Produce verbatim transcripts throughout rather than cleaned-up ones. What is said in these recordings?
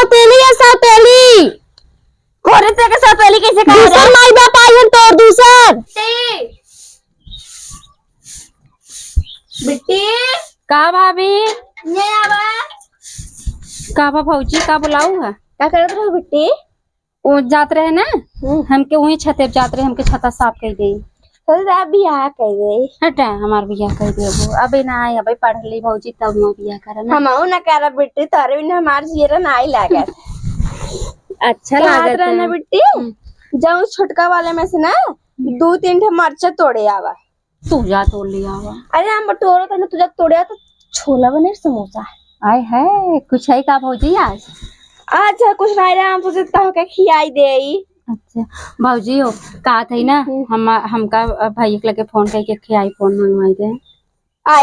सौतेली है, सौतेली। घरे से के सौतेली कैसे कहा दूसर जाए? माई बाप आई हन तोर दूसर। बिट्टी। का भाभी? ये आवा। का बा भौजी, का बुलाऊ है? का करत रहो बिट्टी? वो जात रहे ना, हम्म। हमके वहीं छते पे जात रहे, हमके छता साफ कर दे। तो आप बियाह कर दे। हटा, हमार बियाह कर दे वो। अबे ना आए, अबे पढ़ ली भौजी, तब ना बियाह करे ना। हमहू ना करब बिट्टी, तोरे बिना हमार जियरा ना आई लागत। अच्छा कहत लागत रहे ना है। बिट्टी, हम्म। जाऊ छोटका वाले में से ना, हम्म। दो तीन ठे मरचा तोड़े आवा। तू जा तोड़ ले आवा। अरे हम बटोरत हन, तू जा तोड़े आ तो छोला बने समोसा। आय है, कुछ है का भौजी आज? आज कुछ नहीं रहा, हम सोचे तो के खियाई देई। अच्छा, भौजी हो, का थई ना, हम्म। हम, हमका भाई के लगे फोन करके के iPhone मंगवाई दे।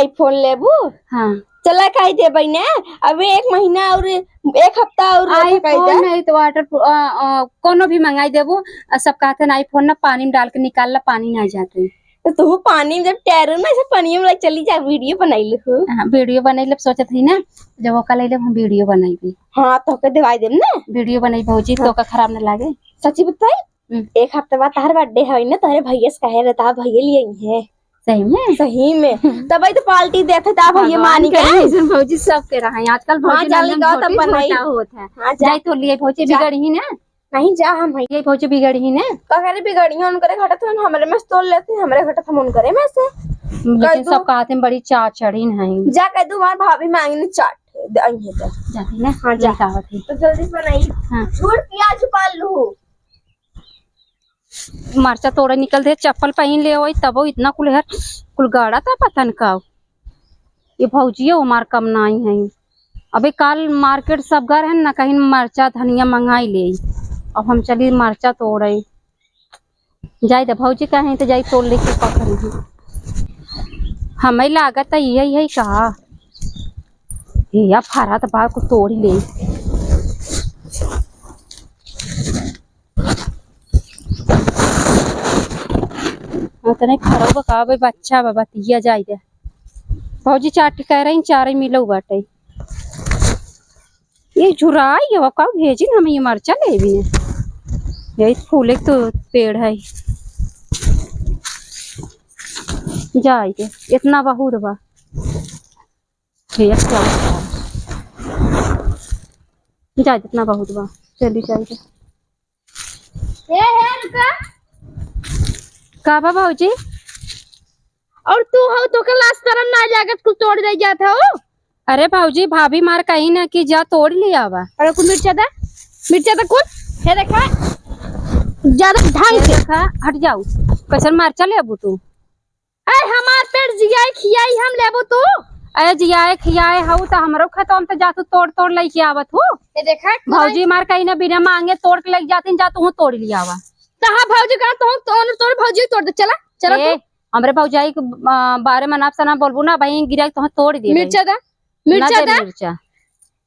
iPhone लेबू? हाँ। चला खाई दे बहिने, अबे एक महीना और एक हफ्ता और रखा खाई iPhone दे। नहीं तो water प्रू-, अ, अ, कोनो भी मंगाई देबू। आ सब कहते हैं iPhone ना पानी में डाल के निकाल ला, पानी ना जाते। तो तू पानी में जब तैरू ना, ऐसे पानी में चली जा, video बनाई ले हो। हाँ, video बनाई ले, सोचत ही ना, जब ओका ले ले हम video बनाई भी। हाँ, तो के दिवाई देम ना। Video बनाई भौजी, हाँ। तो का खराब ना लागे। सच्ची बताई? हम्म। एक हफ्ते बाद तोहर birthday है ना, तोहरे भैया से कहे रहता, भैया लिए आई है। सही में? सही में। तब तो party देते ता भैया भगवान मानी करे के। ऐसन भौजी सबके रहे। आजकल हाँ, भौजी जाली नंदन का छोटी तब बनाई। छोटा होत है। हाँ, जा। जाई तो लिए भौजी जा। बिगड़ी ही ना। नहीं जा हम है। ये भौजी बिगड़ी ही ना। का करे बिगड़ी है, उनकरे घटत हम हमरे में से तोड़ लेते, हमरे घटत हम उनकरे में से। लेकिन कद्दू। सब कहते हैं बड़ी चाह चढ़ी नहीं। जा कह दू हमार भाभी मांगने चाट दे, आई है तो। जाती ना? हाँ, जा। लेके आवत है। तो जल्दी से बनाई। हाँ। गुड़ प्याज उबाल लू। मरचा तोड़े निकल दे, चप्पल पहिन ले होई, तबो इतना कुल हर, कुल गाड़ा था पतन का। ये भौजियो हमार कम नाई है। अबे काल market सब घर है ना, कहीं मरचा धनिया मंगाई ले। अब हम चली मरचा तोड़े। जाई दे भौजी कहीं तो जाई तोड़ लेके पकड़ी। हमें लागत है यही है का? ये फरा तो बाहर को तोड़ी ले। हाँ, तने खरो बा का बे बच्चा बा, बतिया जाई दे। भौजी चाट के कह रही, चारे मिलो बाटे। ये झुराई है, का भेजी ना हम ये मरचा ले भी ने। यही फूले के तो पेड़ है। जाई दे, इतना बहुत बा। ये क्या? जाई दे, इतना बहुत बा। चली जाई दे। ए, हे, रुका। का बा भौजी? और तू हो, तोके लाज शरम ना लागत, कुल तोड़ दे जात हो। अरे भौजी, भाभी मार कही ना कि जा तोड़ ले आवा। अरे कुल मिर्चा दा, मिर्चा दा कुल। हे देखा, ज्यादा ढंग से। देखा, हट जाऊ। कैसन मरचा लेबू तू? अरे हमार पेट जियाई खियाई हम लेबू तू? अरे जियाए खियाए हऊ त हमरो खेतवा में त जा तू तोड़ तोड़ लइके आवत हू। ये देखा, भौजी मार कहीं ना बिना मांगे तोड़ के लइके जाती, जा तू तोड़ लिया आवा। त हाँ भौजी कहा तू तोड़, तोड़ भौजी तोड़ दे, चला, चला ए, तू। हमरे भौजाई के, अ, बारे में नाप सना बोलबू ना भाई, गिरा के तोह तोड़ दे मिर्चा भाई। दा, ना मिर्चा दे दा। मिर्चा।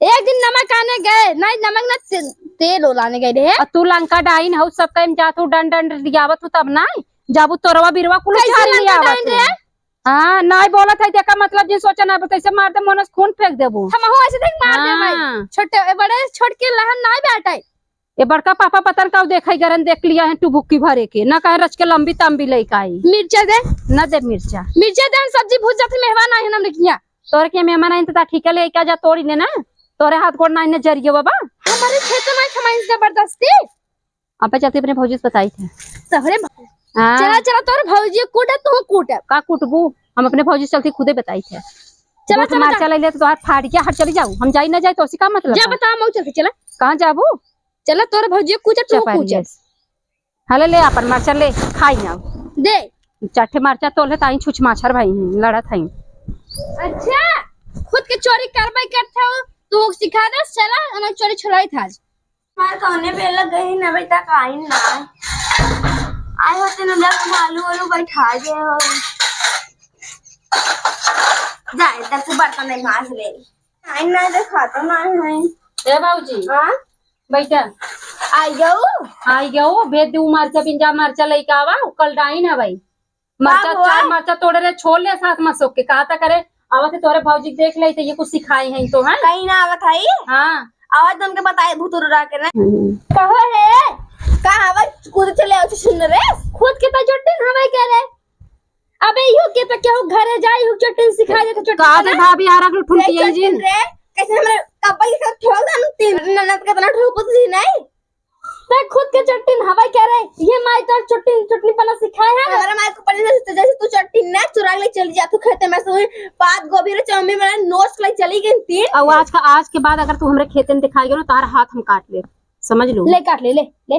एक दिन नमक आने गए, नहीं नमक ना ते-, तेल ओलाने गए रहे। आ तू लंका डाइन हऊ, सब टाइम जात हू डंड डंड लियावत हू, तब नहीं जाबू तोरवा बिरवा कुल कैसे झाड़ लंका लियावत डाइन हू। रहे? हाँ, नहीं बोलत है, देखा मतलब जिन सोचा ना, तैसे मार दे, मोनस खून फेंक देबू। हम हो ऐसे देख मार दे भाई। हाँ। छोटे, बड़े छोट के लहन नहीं बैठे। ये बड़का पापा पतन का देखे गरन देख लिया है टुबुक्की भरे के, ना कहे रच के लंबी तंबी लइका आई। मिर्चा दे। ना दे मिर्चा। मिर्चा दे, हम सब्जी भूज जाते, मेहमान आए हैं हमरे किहाँ। तोरे के मेहमान आइन त ता ठीक है, ले का जा तोड़ी ले ना। तोरे हाथ गोड़ ना इन्हें जरिए बाबा। हमारे खेत में खमाइन जबरदस्ती। अबे चलती अपने भौजी से बताई थे। तोहरे भौ-, हाँ। चला, चला, तोहरे भौजी कूटे, तू कूटे। का कूटबू? हम अपने भौजी से चलती खुदे बताई थे। चला, दो ठो चला, मरचा चला। ले ले तो तोहार फाड़ गया, हट चली जाऊ। हम जाई ना जाई तो उसी का मतलब जा है? बता, मऊ चलती, चला। कहाँ जाबू? चला, तोहरे भौजी कूटे, तू चपारी कूटे। जैसे। हले ले आपन मरचा ले, खाई ना। दे। चार ठे मरचा तोले ताई छुछ माछर भाई हैं, लड़त हैं। अच्छा, खुद के चोरी करबे करत हो, तू सिखा दे, चला, हम चोरी छुड़ाई था आज। मार कौने बेला गई ना बेटा, काइन ना। आए होते ना, बस आलू वालू बैठा गए हो। जाए, तब से बर्तन नहीं माज ले। काइन ना देखा तो ना है। ए बाबूजी। हाँ? बैठा। आई गऊ? आई गऊ, भेज दे, मरचा बिंजा मरचा लइका आवा, कल डाइन है भाई। मरचा, का हुआ? चार मरचा तोड़े रहे, छोड़ ले साथ में सोक के, कहा था करे, आवत है तोरे भौजी के देख ले, तो ये कुछ सिखाई है तो, हैं? कहीं ना आवत है? हाँ। आवाज तुमके बताए भूतुर रह के ना। हम्म। कहो रे, का आवाज कूद चले आओ सुन रे। खुद के तो चोट्टिन हवे के रे। अबे इहो के तो केहू घरे जाई, इहो चोट्टिन सिखा दे तो चोट्टिन का दे ना। भाभी, यार, अगल ठुमकी ये आई जी। चोट्टिन रे, कैसे हमरे कब्बल के साथ ठोक दन तीन ननद के तना ठोक दी नहीं। ते खुद के चोट्टिन हवे के रे, ये माई तोर चोट्टिन, चोट्टिन पना सिखाए है। हमारा माई को पढ़ने से जैसे तू चोट्टिन ना चुरा ले चली जा, तू खेते में से वही पात गोभी रे चौमी में नोच ले चली गई तीन। अब आज का, आज के बाद अगर तू हमरे खेते में दिखाई गयो ना, तार हाथ हम काट ले, समझ लो। ले काट ले, ले, ले।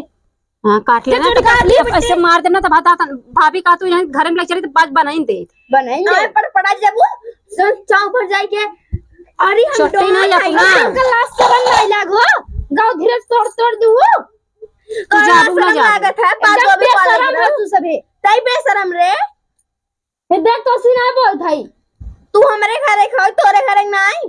हाँ, काट ले ना, चुटकी तो काट ले, काट ले, बेटे। ऐसे मार देना तो भाभी का तू यहाँ घर में ले चली तो बात बनाई दे। बनाई दे। अरे पर पड़ा जब वो सब चाव भर जाए के। अरे हम चोट्टिन डोमा नहीं खाई अपना। ना। हमका लाज शरम नहीं लागो। गाँव धीरे तोड़ तोड़ दू। तू जा, तोरा तू ना शरम जा। लागत है, पाँच एकदम गो भी बेशरम वाला हो तू सभे। तई बेशरम रे। हे देख, तोसी ना बोलत हई। तू हमरे घरे खाओ, तोरे घरे नाई।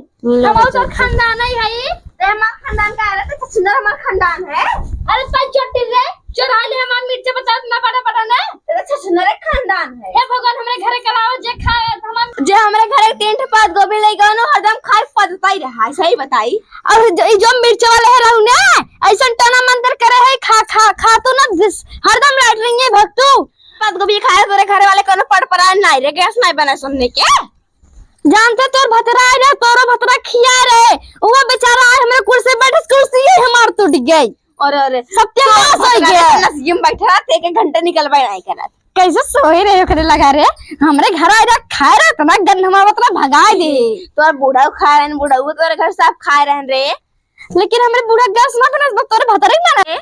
हम तो खानदान ही हई। ते हमार खानदान का है? ते छछुंदर हमार खानदान है। अरे तई चोट्टिन रे, चोराइ ले हमार मिर्चा बता ना बड़ा बड़ा ना। ते छछुंदर खानदान है। हे भगवान, हमरे घरे कराओ, जे खाए हमार जे हमरे घरे तीन ठे पात गोभी लेके आओ ना, हरदम खाए पदता ही रहा है, सही बताई। और जो, ई जो मिर्चा वाले है रहू ना, ऐसन टना मंतर करे है, खा, खा, खा तू ना, जिस, हरदम लैट्रिन भग तू। पात गोभी खाए तोरे घरे वाले कोनो पड़पड़ा नाई रे, गैस नाई बना सुनने के। जानते तोर भतरा आए रहे, तोरो भतरा खिया रहे। वो बेचारा आए हमरे कुर्सी बैठे, कुर्सी ही हमार टूट गई। अरे, अरे, सत्यानाश हो गया। नसीब में बैठा रहा, एक, एक घंटे निकल बैठा नहीं करा। कैसे सोए रहे ओकरे लगा रे? हमरे घर आए रहा, खाए रहा, इतना गंध हमारा उतना भगा दे। तोर बूढ़ा खाए रहन, बूढ़ा तोरे घर सब खाए रहन रे। लेकिन हमरे बूढ़ा गैस ना बनस, बस तोरे भतरे ही बना।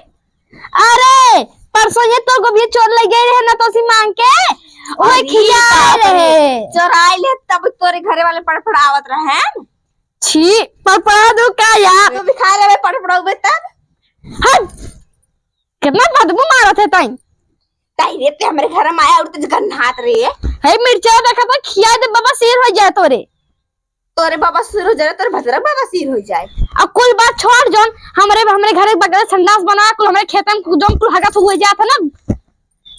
अरे, परसों ये तो गोभी चोर ले गए रहे ना, तोसी मांग के, ओए अरे खिया बाप रे। रहे। चोराई ले तब तोरे घरे वाले पड़पड़ावत रहे। छी, पड़पड़ा दू का यार? तू भी खा लेबे पड़पड़ाउबे तब। हट, कितना बदबू मारत है तई। तई रे, ते हमरे घर में आया और तुझे गन्हात रे। हे मिर्चा देखा तो खिया दे बाबा, शेर हो जाए तोरे। तोरे बाबा सिर हो जाए, तोरे भतरा बाबा सिर हो जाए। अब कुल बात छोड़, जौन हमरे, हमरे घरे बगले संडास बना, कुल हमरे खेते में जौन कुल हगस हुए जात है ना।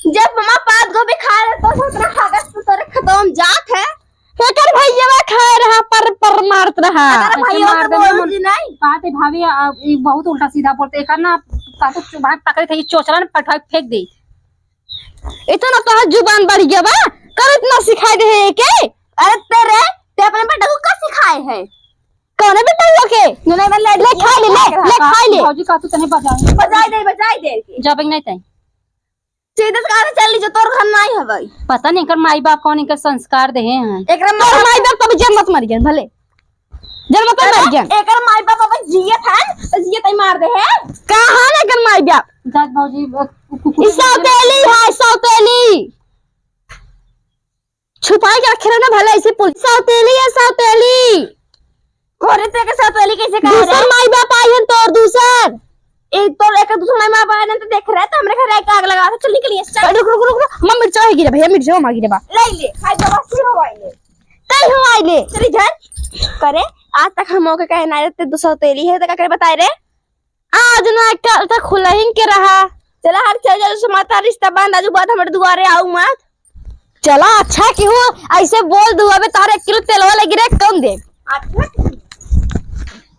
जब मामा पात गोभी खा रहे तो उतना हगस तो तोरे खतम जात है। एकर भैया खाए रहा, पर, पर मारत रहा। अगर ऐसे भैया मार तो देना बोल मन। दी नहीं। बात है भाभी, आ, ई बहुत उल्टा सीधा बोलते। एकर ना, का तो चु-, बात पकड़े थे, ई चोचला ने पटवा के फेंक दे। इतना तोहार जुबान बढ़ गया बा, कब इतना सिखाई दे है के? अरे तेरे, ते अपने बेटा को का सिखाए है? कौने बेटा हुआ के? नहीं, नहीं, मैं ले ले खा ले, ले, ले खा ले। भौजी का तू तने बजाए। बजाए दे, बजाए दे के। जब नहीं तई। सीधे से कहा चल ली जो तोर घर नाई हवई। पता नहीं एकर माई बाप कौन एकर संस्कार दे हैं। एकरा तोर माई बाप कभी जन्मत मर गए भले। जन्मत मर गए। एकर माई बाप अबे जियत हन, तो जियत ही मार दे है। कहाँ है एकर माई बाप? जात भौजी, अ, कु-, कु-, ई सौतेली है, सौतेली। छुपाई के रखे रहो ना भले ऐसे पुल। सौतेली है, सौतेली। अरे, तेरे के सौतेली कैसे कहा दूसर रे? माई बाप आई हन तोर दूसर। ए, तोर एक दूसर माई बाप आए ना तो देख रहे, तो हमरे घर आके आग लगा दे, चल निकलिए, चल। रुक, रुक, रुक, रुक। मम्मी मिर्चा हो गिरे भैया, मिर्चा मांगी रे बा। ले ले, खाई दवा फिर हो आई ले। कई हो आई ले। तेरी घर करे, आज तक हम ओके कहे ना रहते, दो सौतेली है, तो का करे बताए रे? आज ना, कल तक खुलहिन के रहा। चला, हर चल जा, समाता रिश्ता बांध, आजू बाद हमरे दुआरे आऊ मत। चला, अच्छा कि हो, ऐसे बोल दू, अबे तारे एक किलो तेलवा लगी रे, कम दे। अच्छा।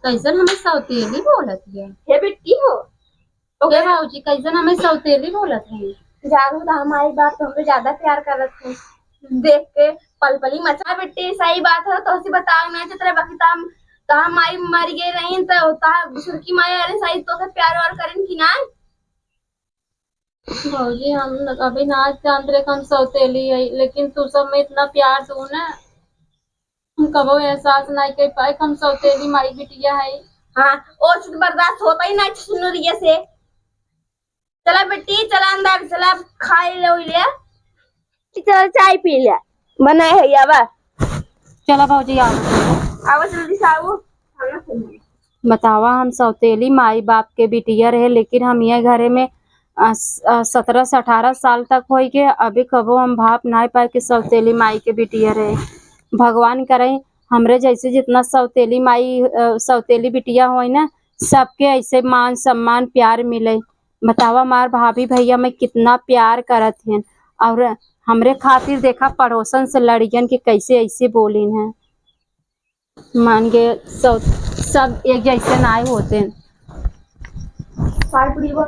कैसन हमें सौतेली बोलत है? हे बेटी हो। हे भौजी, कैसन हमें सौतेली बोलत है? जानू तो हमारी बात तो हमसे ज्यादा प्यार करत है। देख के पलपली मचा बेटी, सही बात है, तोहसे बतावे में तो तेरे बाकी तो हम, तो हम माई मर गए रही, तो तोहार दूसर की माई अरे सही तो के प्यार व्यार करें कि ना? भौजी, हम न-, अभी ना जानत रहे कि हम सौतेली है, लेकिन तू सब में इतना प्यार दू ना, हम कबो एहसास नहीं कर पाए कि हम सौतेली माई बिटिया है। हाँ, और से तो बर्दाश्त होता ही ना सुनुरिया से। चला बेटी, चला अंदर, चला खाई ले, ले। चल, चाय पी ले, बनाए है आवा। चला भौजी, आओ। आवा जल्दी से आओ, खाना खाइए। बतावा, हम सौतेली माई बाप के बिटिया रहे, लेकिन हम ये घरे में, अ, स-, अ, सतरह से अठारह साल तक होई के अभी कबो हम भाप नाई पाए कि सौतेली माई के बिटिया रहे। भगवान करे हमरे जैसे जितना सौतेली माई, अ, सौतेली बिटिया होई ना, सबके ऐसे मान सम्मान प्यार मिले। बतावा, हमार भाभी भैया में कितना प्यार करत हैं, और हमरे खातिर देखा, पड़ोसन से लड़ियन के कैसे ऐसे बोलिन हैं। मान के सौ-, सब एक जैसे नाहीं होते।